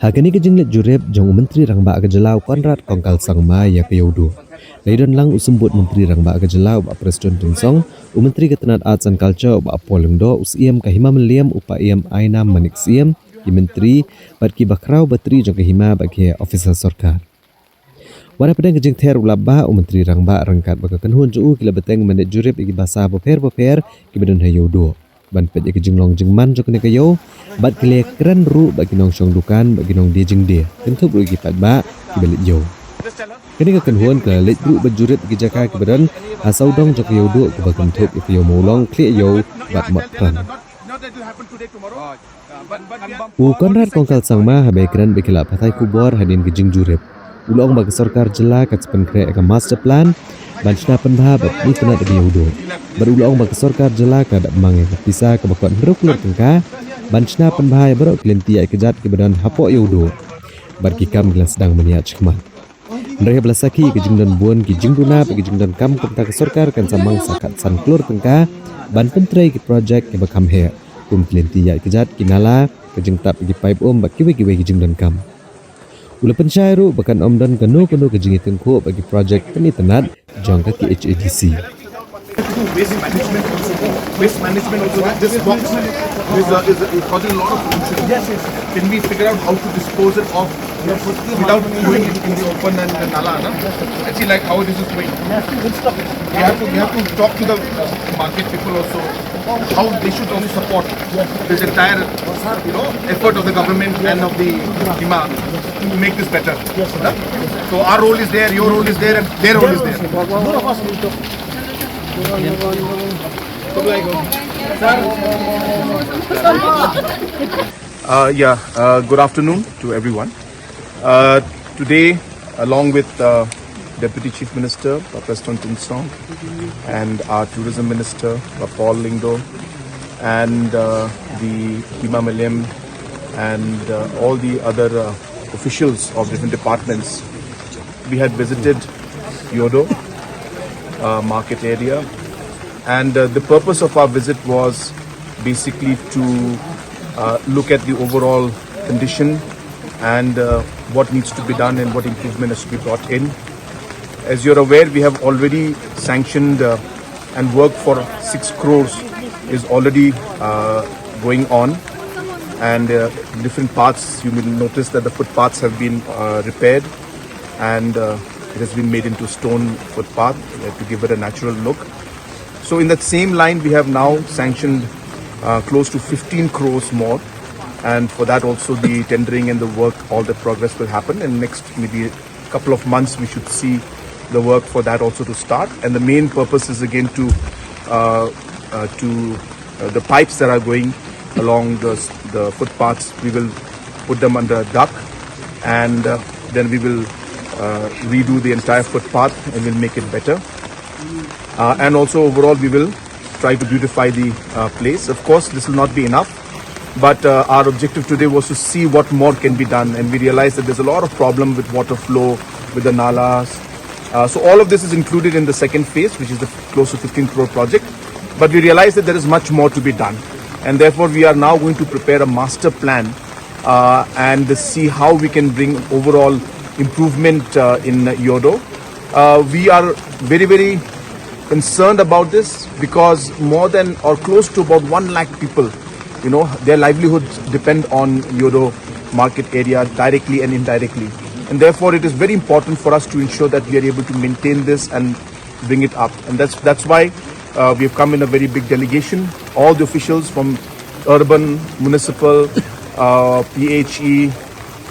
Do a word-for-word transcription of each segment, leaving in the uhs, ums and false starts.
Ha kane ka jingleit jurip jong u Myntri Rangbah ka jylla u Conrad Kongkal Sangma ïa ka Ïewduh, la ïadon lang u Symbud Myntri Rangbah ka jylla u Bah Prestone Tynsong, u Myntri ka tnad Arts and Culture u Bah Paul Lyngdoh, u Syiem ka Hima Mylliem u Paiem Ainam Manik Syiem, ki myntri bad ki bakhraw batri jong ka hima bad ki officer sorkar. Wat hapdeng ka jingther u lap bah, u Myntri Rangbah ryngkat bad ka kynhun jong u ki la bteng ban leit jurip ïa ki basa bapher bapher kiba don ha Ïewduh, ban peit ïa ka jinglong jingman jong kane ka ïew, bad ki la kren ruh bad ki nongshong dukan bad ki nongdie jingdie, kynthup ruh ïa ki paidbah kiba leit ïew. Kane ka kynhun ka la leit ruh ban jurip ïa ki jaka kiba don ha sawdong jong ka Ïewduh, kaba kynthup ïa ka Ïew Mawlong, Khlieh Ïew bad Mot Pran. U Conrad Kongkal Sangma, haba ïakren bad ki lad pathai khubor hadien ka jingjurip, u la ong ba ka sorkar jylla ka sa pynkhreh ïa ka master plan ban shna pynbha bad pynitynnad ïa ka Ïewduh. Bad u la ong ba ka sorkar jylla ka dap mang ïa ka pisa kaba kot hynriew klur tyngka ban shna pynbha ïa baroh ki lynti ïaid kjat kiba don hapoh Ïewduh, bad ki kam ki la sdang ban ïaid shakhmat. Hynrei haba la sakhi ïa ka jingdon bun ki jingduna bad ki jingdonkam, kumta ka sorkar kan sa mang sa khatsan klur tyngka ban pyntrei ïa ki projek kiba kham heh, kum ki lynti ïaid kjat, ki nala, ka jingtap ïa ki paip um bad kiwei kiwei ki jingdonkam. U la pynshai ruh ba kan ym don kano kano ka jingïatyngkhuh bad ki projek pynitynnad jong ka K H A D C. Waste management also. Waste management also. This box is, uh, is, is causing a lot of pollution. Yes, yes. Can we figure out how to dispose it off without throwing it in the open and the nala? Na? Let's see, like, how this is going. We have to, we have to talk to the market people also. How they should also support this entire, you know, effort of the government and of the Hima to make this better. Yes, sir. So our role is there, your role is there, and their role is there. Uh, yeah, uh, good afternoon to everyone. Uh, today, along with uh, Deputy Chief Minister Bah Prestone Tynsong and our Tourism Minister Bah Paul Lyngdoh and uh, the Hima Mylliem and uh, all the other uh, officials of different departments, we had visited Ïewduh uh, market area, and uh, the purpose of our visit was basically to uh, look at the overall condition and uh, what needs to be done and what improvement has to be brought in. As you're aware, we have already sanctioned uh, and work for six crores is already uh, going on, and uh, different paths, you will notice that the footpaths have been uh, repaired and uh, it has been made into stone footpath uh, to give it a natural look. So in that same line, we have now sanctioned uh, close to fifteen crores more, and for that also the tendering and the work, all the progress will happen, and next maybe couple of months we should see the work for that also to start. And the main purpose is again to uh, uh, to uh, the pipes that are going along the, the footpaths, we will put them under duct, and uh, then we will uh, redo the entire footpath and we'll make it better. Uh, and also overall we will try to beautify the uh, place. Of course, this will not be enough, but uh, our objective today was to see what more can be done, and we realized that there's a lot of problem with water flow, with the nalas. Uh, so all of this is included in the second phase, which is the close to fifteen crore project. But we realize that there is much more to be done, and therefore we are now going to prepare a master plan uh, and see how we can bring overall improvement uh, in Ïewduh. Uh, we are very, very concerned about this because more than or close to about one lakh people, you know, their livelihoods depend on Ïewduh market area directly and indirectly. And therefore, it is very important for us to ensure that we are able to maintain this and bring it up. And that's, that's why uh, we have come in a very big delegation, all the officials from urban, municipal, uh, P H E,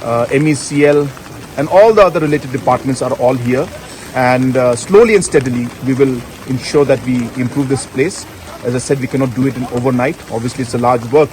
uh, M E C L, and all the other related departments are all here. And uh, slowly and steadily, we will ensure that we improve this place. As I said, we cannot do it in overnight. Obviously, it's a large work,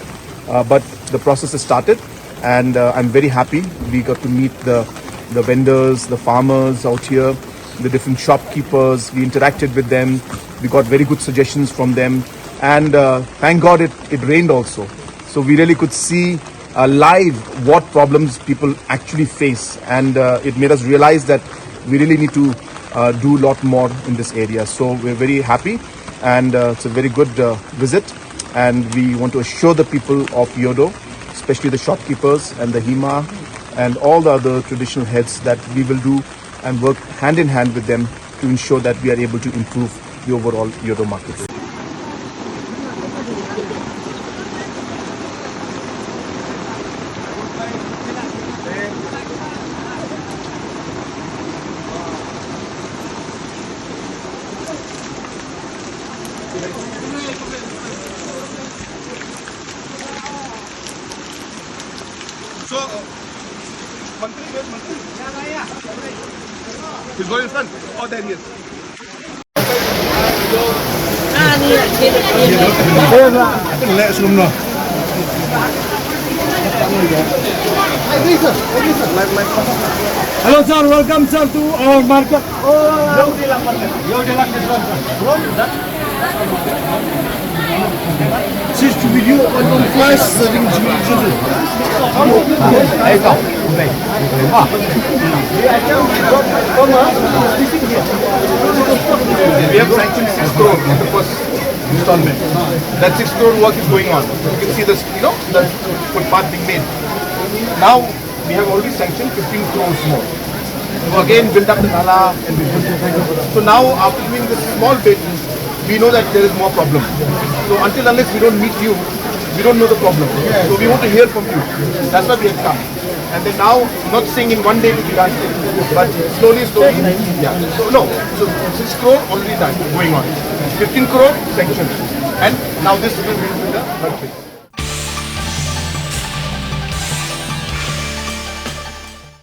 uh, but the process has started. And uh, I'm very happy. We got to meet the, the vendors, the farmers out here, the different shopkeepers. We interacted with them. We got very good suggestions from them. And uh, thank God it, it rained also. So we really could see uh, live what problems people actually face. And uh, it made us realize that we really need to uh, do a lot more in this area. So we're very happy, and uh, it's a very good uh, visit. And we want to assure the people of Ïewduh, especially the shopkeepers and the Hima and all the other traditional heads that we will do and work hand in hand with them to ensure that we are able to improve the overall Hyodo market. So, uh, Mantri, where's Mantri? He's going in front. Oh, there he is. Hello, sir. Welcome, sir, to our market. Sis to video on flash serving children. We have sanctioned six crore in the first installment. That six crore work is going on. You can see this, you know, the footpath being made. Now, we have already sanctioned fifteen crores more. To again build up the nala and build. So now, after doing this small bit, we know that there is more problem. So until unless we don't meet you, we don't know the problem. So we want to hear from you. That's why we have come. And then now, not saying in one day it will be done, but slowly, slowly, yeah. So no, so six crore already done, going on. Fifteen crore sanctioned. And now this will be the third phase.